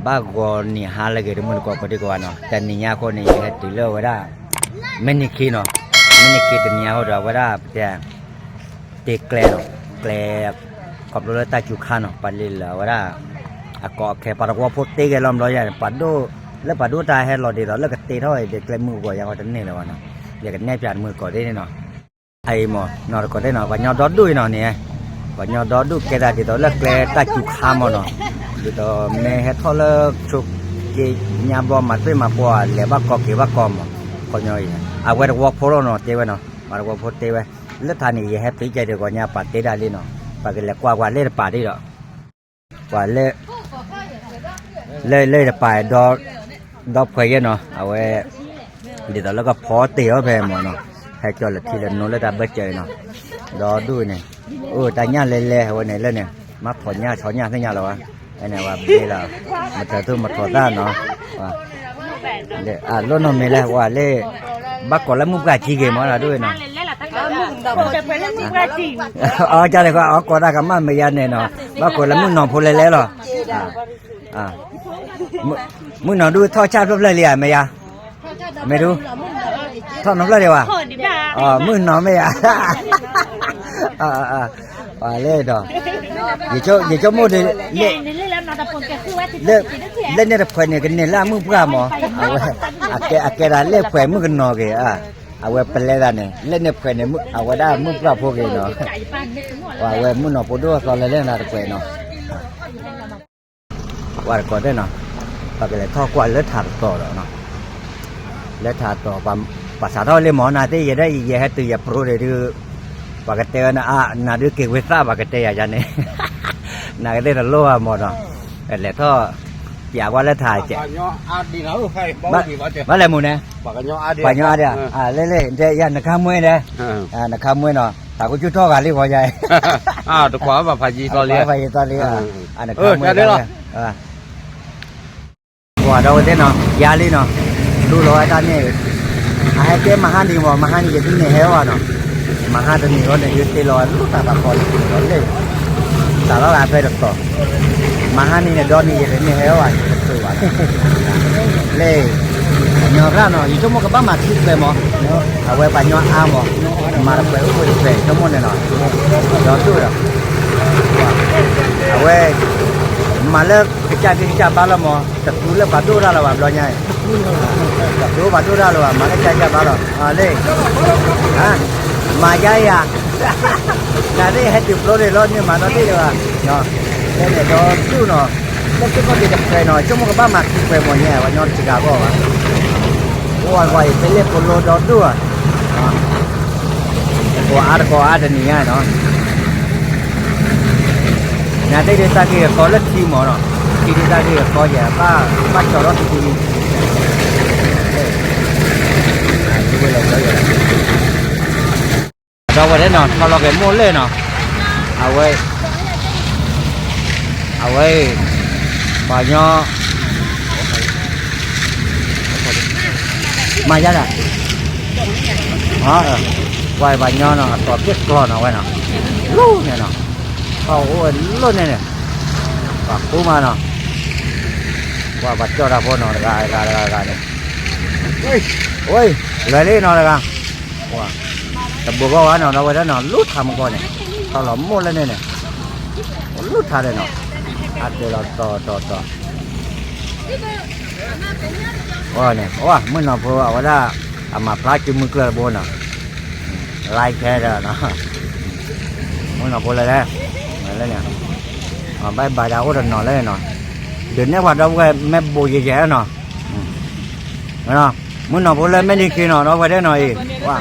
ဘၣ်ဂီၤနံၤဟါလၢအဂ့ၤ တမုၢ်တကိးကိးဒံကိးဂၤနီၤ, တနံၤညါအဃိန့ၣ် ယဟဲတုၤလၢအဝဲဒၣ် မဲၢ်နံၤခံနီၤ, မဲၢ်နံၤခံတနံၤညါအဃိဒီး အဝဲဒၣ်ပတဲ တ့ကျဲနီၤ, ကျဲ ခီဖျိလၢတၢ်စူၤခါနီၤ, ပှၤလ့လၢအဝဲဒၣ် အကိးအခဲ ပှၤသဝီဖိတ့ဂ့ၤလီၤဘျီယၤန့ၣ်, ပှၤဒိၣ် လၢပှၤဒိၣ်တၢ်ဟဲလီၤဒ်သိး လၢကတ့ထီၣ်အံၤဒီး ကျဲမုၢ်ဂီၤယၤဃီတန့ၢ်လၢၤဘၣ်နီၤ, ယကနဲၣ်ပၠးတမုၢ်တကိးဒ်န့ၣ်နီၤ. အအံၤမ့ၢ် နီၢ်တကိးသ့ၣ်နီၤ, ပှၤညီဒီဒူၣ်အံၤနီၤန့ၣ်, ပှၤညီဒီဒူၣ်ကဲသးဒ်သိးလၢကျဲတၢ်စူၤခါမ့ၢ်နီၤ, ဒ်သိးမ့ၢ်ဟဲထီၣ်လၢဆိက့ညါဘျီ မၤသ့ၣ်မၤပှၢ် လဲၤဘၣ်ကီက့ၤဘၣ်ကီမ့ၢ်, ခီညီအံၤ အဝဲသဝီဖိလီၤနီၤ တ့ဝဲနီၤ, ပှၤသဝီဖိတ့ဝဲ, လၢထးန့ၣ် ယဟဲပ့ၤကဲဒီး ဂီၤညါပှၤတ့ဒၣ်လံနီၤ, ပှၤကလဲၤကွၢ်ကွၢ်လၢတပၤဒ်ဒီး ပှၤလၢ လၢလၢတပၤ ဒီဖှဲးယဲနီၤ, အဝဲ ဒ်သိးလၢကဖီတ့ၢ်အီၤဖဲမ့ၢ်နီၤ, ဟဲကၠီလၢထံလၢနိလၢတၢ်ဘၢၣ်စၢၤအံၤနီၤ, ဒီဒူၣ်န့ၣ်, အိၣ်တၢ်ညၣ်လဲလဲ အဝဲန့ၣ်လၢန့ၣ် မ့ၢ်ထိးညၣ်ဆီညၣ်သ့ၣ်ညါလီၤဝဲ, အန့ၣ်ဝဲဘ့လီၤ, မထၢၣ်သူမထီၣ်သၣ်နီၤ, လၢအလိၣ်နီၢ်မ့ၢ်လဲၣ် ဝဲလၢ ဘၣ်ကိးလၢမုၢ်ပှၢ်ကံက့ၤမ့ၢ်ဒီဒူၣ်နီၤ အကၢ်တခီ အကိးတၢ်ကမၣ်မ့ၢ်ယါန့ၣ်နီၤ, ဘၣ်ကိးလၢမုၢ်နီၢ်ဖိလဲၤလဲလီၤ, မုၢ်နီၢ်ဒူၣ်ထီၣ်ဆၣ်ဖျၢၣ်ဖျၢၣ်လံဧါ မ့ၢ်ယါ, မ့ၢ်ဒူၣ်, ထီၣ်နီၢ်ဖျၢၣ်ဒံးဘၣ်, မုၢ်နီၢ်မ့ၢ်ယါ, ပှၤလဲၤဒီး, ယဆိကမိၣ်ဒ် လၢန့ၣ်တဖှဲးန့ၣ် ကန့ၢ်လၢအမုၢ်ပှၢ်မး, အဝဲ အကဲဒၣ်လၢဖှဲးမုၣ်ကနီၤက့ၤ, အဝဲပလဲသးန့ၣ် လၢန့ၣ်ဖှဲးန့ၣ် အဝဲဒၣ်မုၢ်ပှၢ်ဖိက့ၤနီၤ, ပှၤဝဲမုၢ်နီၢ်ဖိဒိၣ်အသီလဲၤလၢနၤတကွဲးနီၤ, ပှၤတကိးသ့ၣ်နီၤ, ပကလဲၤထီၣ်ကွၢ်လၢထးတတီၤဒီး လၢထးတီၤ ပှၤစးထီၣ်လံမး နၤသ့ၣ်ယဲဒၣ်အံၤ ယဟဲတုၤယပြိဒံးဒုး, ပှၤကတဲဝဲနၤအါ နၤဒုးက့ၤဝံသၣ် ပှၤကတဲယၤယၤန့ၣ်, နၤကသ့ၣ်တလိၣ်ဘၣ်မးနီၤ, လဲၤထီၣ် ပျးကွၢ်လၢထးကဲး, ဘၣ်လဲၣ်မူန့ၣ်, ပှၤကညီအါဒံး, လၢလၢ ယၤနခါမွဲဒီး, နခါမွဲနီၤ, တၢ်ကီကၠူထီၣ်ဂၤလံဃီယၤ, တကွၢ်ဘၣ်ဖးယံၤသီလံ, ဖးယံၤသီလံ, နခါမွဲဒီး ပှၤဒီးဝဲသ့ၣ်နီၤ ယါလံနီၤ, လူလီၤဝဲတၢ်န့ၣ်, အဟဲကဲမဟါနံၤမး မဟါနံၤယတန့ၢ်ဟဲဘၣ်နီၤ, မဟါတနံၤဃီန့ၣ် ယတ့လီၤဝဲလူတၢ်သးဖီလံၤလီၤလၢ, စးထီၣ်ဂၤဖဲတတီၤ, မဟါနံၤန့ၣ်ဒီနံၤ ယတန့ၢ်ဟဲဘၣ် ယတချုးဘၣ်, လၢ ပှၤညီရၣ်နီၤ ယဆိကမိၣ်ကဘၣ်မၤခံကွဲးမး, အဝဲပှၤညီအါမး, မၤတကွဲးအိၣ်ကွဲးတကွဲး ဆိကမိၣ်န့ၣ်နီၤ, ဒီဒူၣ်ဒီး အဝဲ မၤလၢကစၢ်ဂ့ၢ်ကစၢ်ဘါလီၤမး, တသူလၢပှၤဒိၣ်တၢ်လၢၤဘၣ်ဘျီညါအံၤ, တသူပှၤဒိၣ်တၢ်လၢၤဘၣ် မၤလၢကစၢ်ဂ့ၢ်ကစၢ်ဘါလီၤ, လၢ မၤယါယၤ, နသ့ၣ်ဟဲတုၤဖျိန့ၣ်လီၤ န့ၢ်မၤနီၢ်သ့ၣ်ဒံးဘၣ်, လၢန့ၣ်ဒီဒူၣ်နီၤ, လၢသ့ၣ်ခီၣ်သ့ၣ်တဖျဲးနီၤ ဆိကမိၣ်ကဘၣ်မၤခံကွဲးမးညါ ပှၤညီတစှၤဂီၢ်ဘၣ်, အိၣ်ဝဲကွၢ်အံၤ ဖဲလၢဖိလိဒီဒူၣ်ဧါ တကိးအါတကိးအါတနံၤညါနီၤ, နသ့ၣ်ဒုးတၢ်ဂ့ၢ်ကီလၢခံမးနီၤ, ခံဒုးတၢ်ဂ့ၢ်ကီယဲၢ် ဘၣ်ကၠီၤထီၣ်တခံလံ, ဒီဝဲဒၣ်နီၤ ထီလီၤက့ၤမိၢ်လၢနီၤ, အဝဲ အဝဲ ပှၤညီ မၤယါဒၣ်, ပှၤပှၤညီနီၤ အတီၤက့ၢ်ကျီနီၤဝဲနီၤ, လိၣ်န့ၣ်နီၤ, ပှၤအိၣ်ဝဲလိၣ်န့ၣ်န့ၣ်, ပှၤဃူမးနီၤ, ပှၤပှၤကၠီၣ်တၢ်ဖိနီၤ တဂၤတဂၤတဂၤတဂၤန့ၣ်, ဝဲ လဲၤလံနီၤတဂၤ, တဘိးဂီၢ်ဝဲနီၤ ဒီဝဲဒၣ်နီၤ လူထးမကီၢ်န့ၣ်, ထီလီၤမိၢ်လၢန့ၣ်န့ၣ်, လူထးန့ၣ်နီၤ, အတဲလီၤတီၤတီၤတီၤ အန့ၣ် အဝဲမုၢ်နီၢ်ဖိအဝဲဒၣ် အမၤဖျါစုမုၢ်ကျၢၢ်တဘိနီၤ, လၢခဲဒီးနီၤ, မုၢ်နီၢ်ဖိလၢလဲၣ်, လၢန့ၣ်, ဘၣ်ဘၣ်ဒၣ်အိၣ်တနီၤလၢနီၤ, ဒုးနဲၣ်ပှၤဒီပုၢ်ဝဲၢ်မ့ၢ်ဘိးယဲၢ်ယဲၢ်နီၤ, မုၢ်နီၢ်ဖိလၢမဲၢ်နံၤခံနီၤ ဒီပုၢ်ဝဲၢ်ဒဲနီၤအံၤ,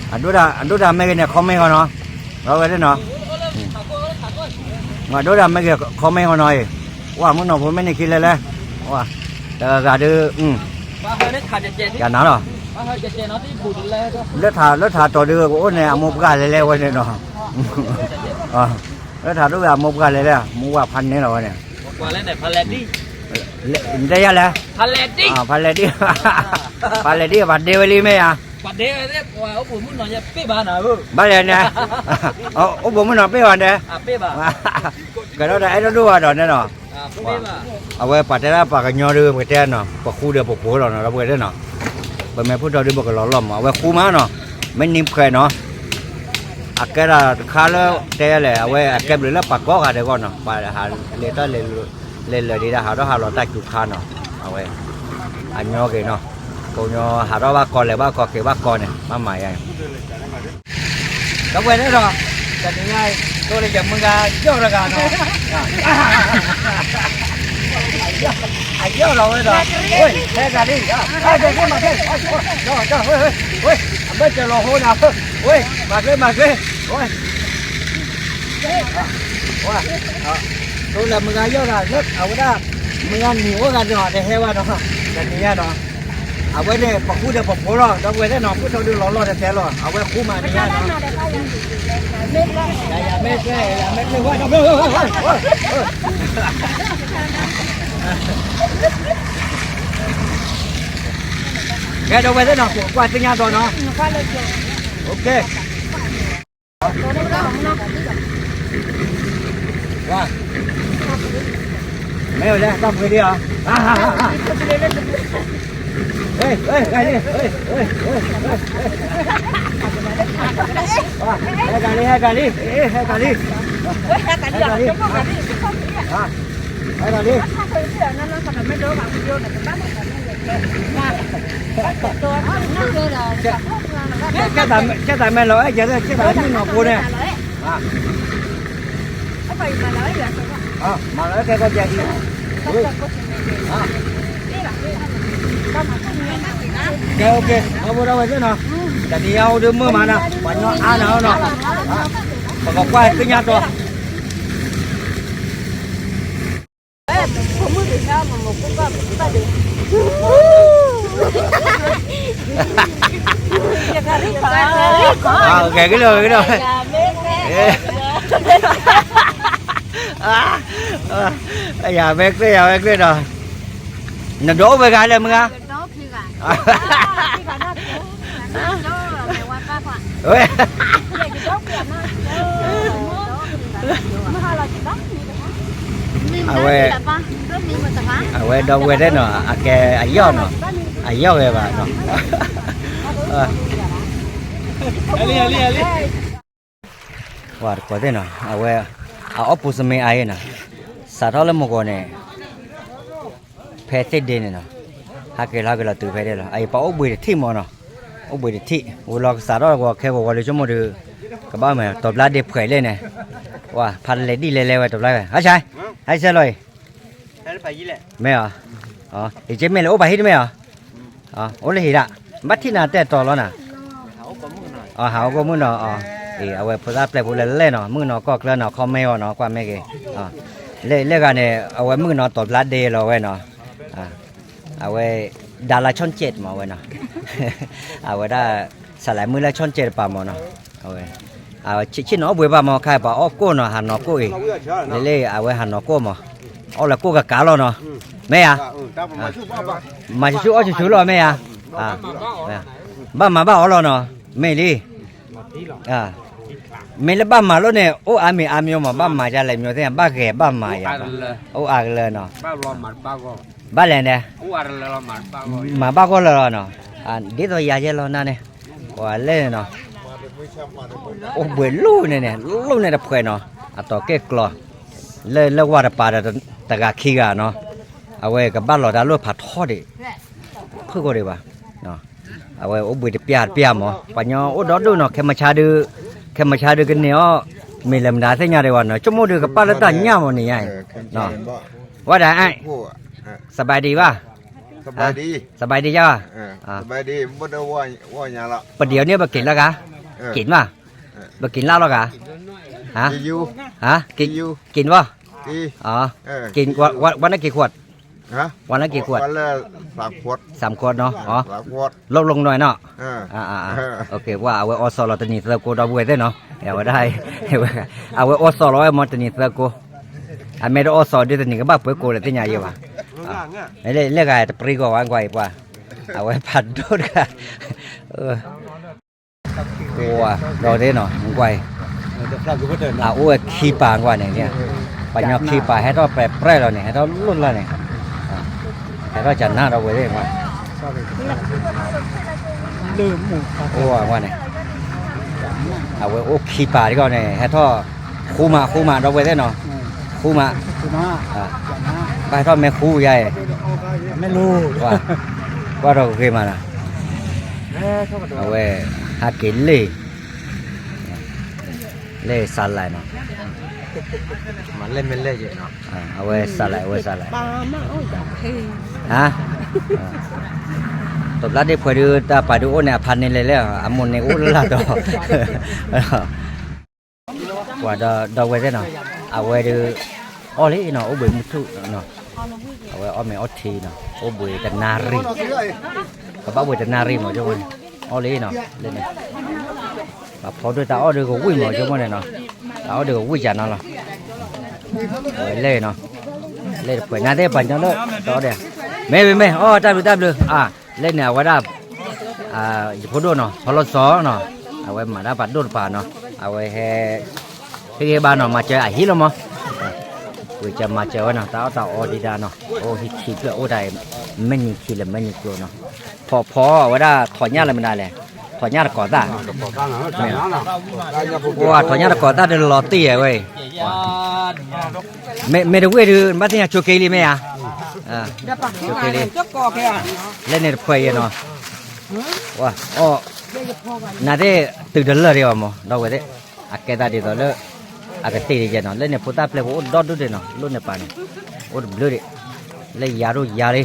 အဒိတၢ်မ့ၢ်ဂ့ၤန့ၣ် comment ဃီနီၤ, ဒီပုၢ်ဝဲၢ်ဒဲနီၤ မ့ၢ်ဒိတၢ်မ့ၢ်ဂ့ၤ comment ဃီနီၤအံၤ, ဝဲမုၢ်နီၢ်ဖိမဲၢ်နံၤခံလဲၣ်လဲၣ်, ဝဲ တဂၤဂၤဒုး, ယနၤလီၤ, လၢထးလၢထးတီၤဒုးကအိၣ်န့ၣ် အမိၢ်ပှၢ်လဲၤလဲၤဝဲန့ၣ်နီၤ, လၢထးဒုးအမိၢ်ပှၢ်လဲၤလဲၤ မိၢ်ဝၤဖးန့ၢ်လီၤဝဲန့ၣ်, တဲယၤလဲၣ်, ဖးလဲၣ်ဒံၣ်, ဖးလဲၣ်ဒံၣ် ပှၤဒဲဝဲလံမ့ၢ်ဧါ, ဘၣ်လဲၣ်န့ၣ်, အိၣ်ဘိးမုၢ်နီၢ်ပ့ၢ်ဘၣ်န့ၣ် ကဲထီၣ်ဒီးအဲၣ်ဒိၣ်ဒိၣ်ဘၣ်ဒီးန့ၣ်နီၤ, အဝဲပှၤတဲဒၣ်ပှၤကညီဒုး ပကတဲနီၤ ပဃူဒီးပဖိးလီၤနီၤ ဒီပုၢ်ဝဲၢ်သ့ၣ်နီၤ, ပမ့ၢ်ဖုၣ်ထီၣ်ဒုး ပကလီၤလီၢ်မး အဝဲဃူမးနီၤ, မ့ၢ်နံၤဖှဲးနီၤ, အကဲဒၣ်တခါလၢတဲလဲၣ် အဝဲအကဲဘျုးလၢပှၤကိးဂၤဒဲးအဂီၢ်နီၤ, ပှၤဟးလဲၤတၢ်လဲၤလၢာ်ဒံးဒၣ် ဟးထီၣ်ဟးလီၤတၢ်စူၤခါနီၤ, အဝဲ အညီက့ၤနီၤ, ကိးညီဟးထီၣ်ဘၣ်ကီလဲၤဘၣ်ကီက့ၤဘၣ်ကီန့ၣ် ဘၣ်မၤယါ ဒီပုၢ်ဝဲၢ်သ့ၣ်နီၤ, တနံၤညါအံၤ တိၢ်လၢယမုၢ်ဂၤယီၢ်တဂၤနီၤ, အယီၢ်လီၤဝဲဒီး, ဝဲ ဟဲဂၤလံ, ဟဲဂၤလံ, မၤကဲ, ဝဲ အဘၢၣ်စၢၤလီၤဟိနၤ, ဝဲ မၤကဲ မၤကဲ, ဝဲ တိၢ်လၢမုၢ်ဂၤယီၢ်တဂၤလၢ အဝဲဒၣ် မုၢ်ဂၤနံၤအိၣ်ဂၤဒီး တဟဲဘၣ်နီၤ, တနံၤညါနီၤ အဝဲန့ၣ် ပဃူဒီးပဖိးလီၤ ဒီပုၢ်ဝဲၢ်သ့ၣ်နီၤ, ဖုၣ်ထီၣ်ဒုးလီၤလီၢ်တတဲလီၤ အဝဲဃူမးနံၤညါနီၤ, ယၤယၤမ့ၢ်ကျဲ ယၤမ့ၢ်ကျဲ ဝဲ ကဲဒီပုၢ်ဝဲၢ်သ့ၣ်နီၤ ကွၢ်သ့ၣ်ညါဒီးနီၤ, ဝါ မ့ၢ်ဝဲလဲၣ် တၢ်ပှ့ၤဒံးဧါ, ဟဲဂၤလံ ဟဲဂၤလံ ဟဲဂၤလံ, ဟဲဂၤလံ, ဟဲဂၤလံ, ဆဲးတၢ်မဲာ်လီၤ အဲၣ်ကဲ ဆဲးတၢ်မုၢ်နီၤဖိန့ၣ် မၤလီၤကဲကီးကဲအံၤ, ကဲ အိၣ်က့ၤ ဒီပုၢ်ဝဲၢ်သ့ၣ်နီၤ, တနံၤညါအိၣ်ဒုးမုာ်မးနီၤ ပှၤညီအါနၤနီၤ, ပကကွၢ်သ့ၣ်ညါတီၤ ဂဲၤကလီၤ ဂဲၤကလီၤ, ယၤမဲာ်ကျၢၢ် ယၤမဲာ်ကျၢၢ်ဒီး, နဒိးအိၣ်ဝဲဂၤလၢမုၢ်ဂၤ ဝဲ အဝဲ အဝဲဒီပုၢ်ဝဲၢ်သ့ၣ်နီၤ အကဲအယီၢ်နီၤ, အယီၢ်ဝဲဘၣ်နီၤ, ဝဲတကိးသ့ၣ်နီၤ အဝဲ အအီၣ်ပူၤစမ့အါအံၤနီၤ, စးထီၣ်လၢမုၢ်ဂီၤန့ၣ် ဖဲသ့ၣ်ဒ့န့ၣ်နီၤ, ဟးက့ၤလီၤဟးက့ၤလီၤတုၤဖဲဒ့လီၤ, အအံၤပှၤအိၣ်ဘှံးတထံၣ်မးနီၤ, အိၣ်ဘှံးတထံၣ် ဝံၤလီၤကစးထီၣ်ဂီၤခဲဂီၤဂီၤလၢဆိကမိၣ်ဒီး ကဘၣ်မ့ၢ်တီၤဘျါဒ့ဖှဲးလဲၣ်န့ၣ်, ဝဲ ဖးတလဲၤဒ်လဲၤလဲၤဝဲတီၤဘျါဝဲ ဟါဆၢ ဟဲဆၢလီၤအံၤ မ့ၢ်အီၤ, ယက့မ့ၢ်လၢအိၣ်ပာ်ဟံၣ်တမ့ၢ်အီၤ, အိၣ်လၢဟံၣ်ဒၣ်, ဘၣ်ထံၣ်နၤတဲတီၤလီၤနၤ, ဟးအိၣ်ကိးမုၢ်နီၤ, အဝဲဖိသၣ်ပျဲၢ်ဖိလဲၣ်လဲၣ်နီၤ, မုၣ်ကနီၤကီၢ်ချၢနီၤ comment အီၤနီၤ ကွၢ်မ့ၢ်ဂ့ၤ, လၢဂၤန့ၣ် အဝဲမုၣ်ကနီၤတီၤဖျါဒ့လီၤဝဲနီၤ, အဝဲ ဒါလၢ ช่องเจ็ด မးဝဲနီၤ, အဝဲဒၣ် စးလဲၤမုၢ်လၢ ช่องเจ็ด တပၤမးနီၤ, အဝဲ ဆ့ၣ်နီၤအိၣ်ဘှံးဘၣ်မး ခါပှၤအီၣ်ကိၣ်နီၤ ဟးနီၤကိၣ်အံၤ, လၢလၢအဝဲဟးနီၤကိၣ်မး, အီၣ်လၢကိၣ်ကကးလီၤနီၤ, မ့ၢ်ဧါ, မၤဆူၣ်ဆူၣ်အီၣ်ဆူၣ်ဆူၣ်လီၤမ့ၢ်ဧါ, ဘၣ်မၤဘၣ်အီၤလီၤနီၤ, မ့ၢ်လံ မ့ၢ်လၢဘၣ်မၤလိန့ၣ် အိၣ်အါမံၤအါမံၤမး ဘၣ်မၤဒ်လဲၣ်မးသ့ၣ်ညါ ဘၣ်ဂဲၤဘၣ်မၤယၤ, အိၣ်အါကလၢာ်နီၤ, ဘၣ်လဲၣ်န့ၣ်, မၤဘၣ်ဂီၢ်လၢာ်လီၤနီၤ, ဒ်သိးယၤယဲလီၤနၤန့ၣ်, ပှၤလဲၣ်န့ၣ်နီၤ, အိၣ်ဘှံးလိၣ်န့ၣ်န့ၣ် လိၣ်န့ၣ်တဖှဲးနီၤ, အတီၤကဲၣ်ကျီၤ, လၢလၢဝါတပၤဒီးတဂၤခံဂၤနီၤ, အဝဲကဘၣ်လီၤတၢ်လိၣ်ဖးထီဒံး, ဖုၣ်ကိးဒံးဘၣ် အဝဲအိၣ်ဘှံးတပျၢ်တပျၢ်မး ပှၤညီအိၣ်ဒီဒူၣ်နီၤ ခဲမုၢ်ဆါဒုး, ခဲမုၢ်ဆါဒုးကန့ၢ်အီၣ် မ့ၢ်လဲၤမတၤသ့ၣ်ညါဒံးဘၣ်နီၤ ဆိကမိၣ်ဒုးကပၣ်လၢတၢ်ညၣ်မးန့ၣ်ညါအံၤ, ဝဲဒၣ် စဘၣ်ဒံးဘၣ်, စဘၣ်ဒံးယါ, ပဒံးအီၤန့ၣ်ပက့ၤလၢဂၤ, က့ၤမး, ပက့ၤလၢလီၤဂၤ, က့ၤမး, က့ၤ, ဝဲနက့ၤခွး ဝဲလၢက့ၤခွး, သးခွးနီၤ, လိၣ်လိၣ်နီၤနီၤ, ဝဲ အဝဲအီၣ်စီၣ်လီၤတနံၤသၢကိးဒီပုၢ်ဝဲၢ်သ့ၣ်နီၤ, အဝဲဒၣ်, အဝဲအီၣ်စီၣ်လီၤဝဲမ့ၢ်တနံၤသၢကိး, အမ့ၢ်တအီၣ်စီၣ်ဒ်တနံၤကဘၣ်ပှဲၤကိးလၢသ့ၣ်ညါယဲဘၣ်, လၢလၢဂၤတပရံဂီၢ်ဝဲကွၢ်အံၤပှၤ, အဝဲဖးဒိၣ်တဂၤ ကွၢ်ဒီးသ့ၣ်နီၤ ကွၢ်အံၤ, အအိၣ်ဝဲခံပၤကွၢ်န့ၣ်, ပှၤညီခံပာ်ဟဲထီၣ်ပဲာ်ပြဲၢ်လီၤန့ၣ် ဟဲထီၣ်လိၣ်လၢ်န့ၣ်, ဟဲထီၣ်ကနၣ်ဒီးဝဲသ့ၣ်, အိၣ်ဝဲန့ၣ်, အဝဲအိၣ်ခံပာ်တကီၢ်န့ၣ် ဟဲထီၣ်ဃူမးဃူမးဒီးဝဲသ့ၣ်နီၤ, ဃူမး, ဘၣ်ဟဲထီၣ်မ့ၢ်ဃူယါအံၤ, ကွၢ်ထီၣ်ဂ့ၤမးနီၤ, အဝဲ, ဟးက့ၤလ့ၢ် လ့ၢ်စးလဲနီၤ, အဝဲစးလဲ အဝဲစးလဲ, တဘျီဒ့ၣ်ဖှဲးဒုး တၢ်ပာ်ဒုးအိၣ်န့ၣ် အဖါန့ၣ်လဲၣ်လဲၣ် အမိၢ်န့ၣ်အိၣ်လၢ်လၢ်ဒီး, ပှၤဒီးဒီပုၢ်ဝဲၢ်သ့ၣ်နီၤ, အဝဲဒုး, အီၣ်လံနီၤ အိၣ်ဘှံးမုၢ်ထူၣ်နီၤ, အဝဲအီၣ်မ့ၤအီထံနီၤ အိၣ်ဘှံးတနၣ်ရံၣ်, ကဘၣ်ဘှံးတနၣ်ရံၣ်မး ဆိကမိၣ်န့ၣ်, အီၣ်လံနီၤ လၢန့ၣ်, ပှၤဖီဒိၣ်တၢ်အီၣ်ဒုးကဝံၣ်မး ဆိကမိၣ်န့ၣ်နီၤ, တၢ်အီၣ်ဒုးကဝံၣ်ကနၤလီၤ, အဝဲလဲၣ်နီၤ, လ့ၢ်တဖှဲးညါသ့ၣ်ပှၤညီလၢ, တအီၣ်ဒဲး, မ့ၢ်မ့ၢ်မ့ၢ် အီၣ်တၢ်ဘျုးတၢ်ဘျုး, လၢန့ၣ်အဝဲဒၣ် ယဖိဒိၣ်နီၤ ဖီလီၤစီနီၤ, အဝဲမၤတၢ်ပာ်ဒိၣ်တပၤနီၤ, အဝဲဟဲ, ဟ့ၣ်ဂံၢ်ဘါနီၤ မၤစၢၤအဟံၣ်လီၤမး, ဝံၤစၢၤမၤစၢၤဝဲနီၤ တၢ်အီၣ်တၢ်အီဒံးဒၣ်နီၤ, အိၣ်ဟံၣ်ခံဖျၢၣ်အိၣ်တၢ်အံၤ, မဲာ်ညံၤခံလၢမဲာ်ညံၤကျိၤနီၤ, ဖီဖီအဝဲဒၣ်ထီၣ်ညၣ်လၢမနုၤလဲၣ်, ထီၣ်ညၣ်တကိးသၣ်, ပှၤထီၣ်ညၣ်တကိးသၣ်ဒီးလီၤတံၢ်ဝဲအံၤ မ့ၢ်တဝ့ၢ်ဒုး ဘၣ်သ့ၣ်ညါဆိးက့လံမ့ၢ်ဧါ, ဆိးက့လံ, လၢန့ၣ်တဖှဲးအံၤနီၤ, အီၣ်, နၤသ့ၣ်တုၤတလၢာ်ဒံးဘၣ်မး ဒီပုၢ်ဝဲၢ်သ့ၣ်, အကဲသးဒ်သိးလၢ, အကတ့ၢ်ဒံးယဲနီၤ လၢန့ၣ်ဖိသၣ်ပျဲၢ်ကအိၣ်ဒီဒူၣ်ဒံးနီၤ လိၣ်န့ၣ်ပာ်န့ၣ်, အိၣ်တဘျုးဒံး, လၢယၤဒိၣ်ယၤလံ,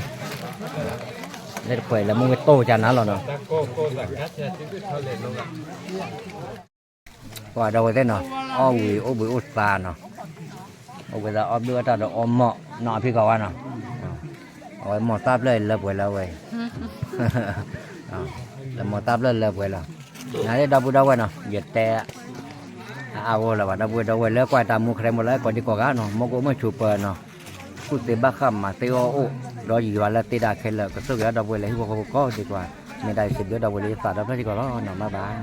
လၢတဖှဲးလၢမူဝဲတိၢ်ကနၤလီၤနီၤ ပှၤဒီပုၢ်ဝဲၢ်သ့ၣ်နီၤ, အီၣ်ဝံၤအိၣ်ဘှံးအိၣ်သါနီၤ, အိၣ်ဘှံးသါအီၣ်ဘျုးအတၢ်ဒီးအီၣ်မီၢ်နီၤ အဖံကီးဝါနီၤ, အဝဲမိၢ်သၣ်ဖျၢၣ်လၢပှဲၤလၢဝဲအံၤ, လၢမိၢ်သၣ်ဖျၢၣ်လၢပှဲၤလီၤ, နၤသ့ၣ်ဒီပုၢ်ဒီဝဲၢ်နီၤ ယတဲ အါဂီၢ်လၢၤဘၣ် ဒီပုၢ်ဝဲၢ်ဒီဝဲၢ်လၢကွၢ်တၢ်မူခရဲမူလၢကိးဒံကိးဂၤနီၤ မူကအိၣ်မုာ်ဆူၣ်ပၢၤနီၤ, ကူၣ်သ့ဘၣ်ဃးမၤသ့အီၣ်အိၣ်, ဒီးယွၤလၢသ့တၢ်ခဲလၢာ် ကဆိၣ်ဂ့ၤဒီပုၢ်ဝဲၢ်လၢဟံၣ်ဖိဃီဖိကိးဒံကိးဂၤ, မ့ၢ်ဒၣ်ယစံးဘျုးဒီပုၢ်ဝဲၢ်လၢယသးဒီဖျၢၣ်စ့ၢ်ကီးလီၤနီၤ bye bye.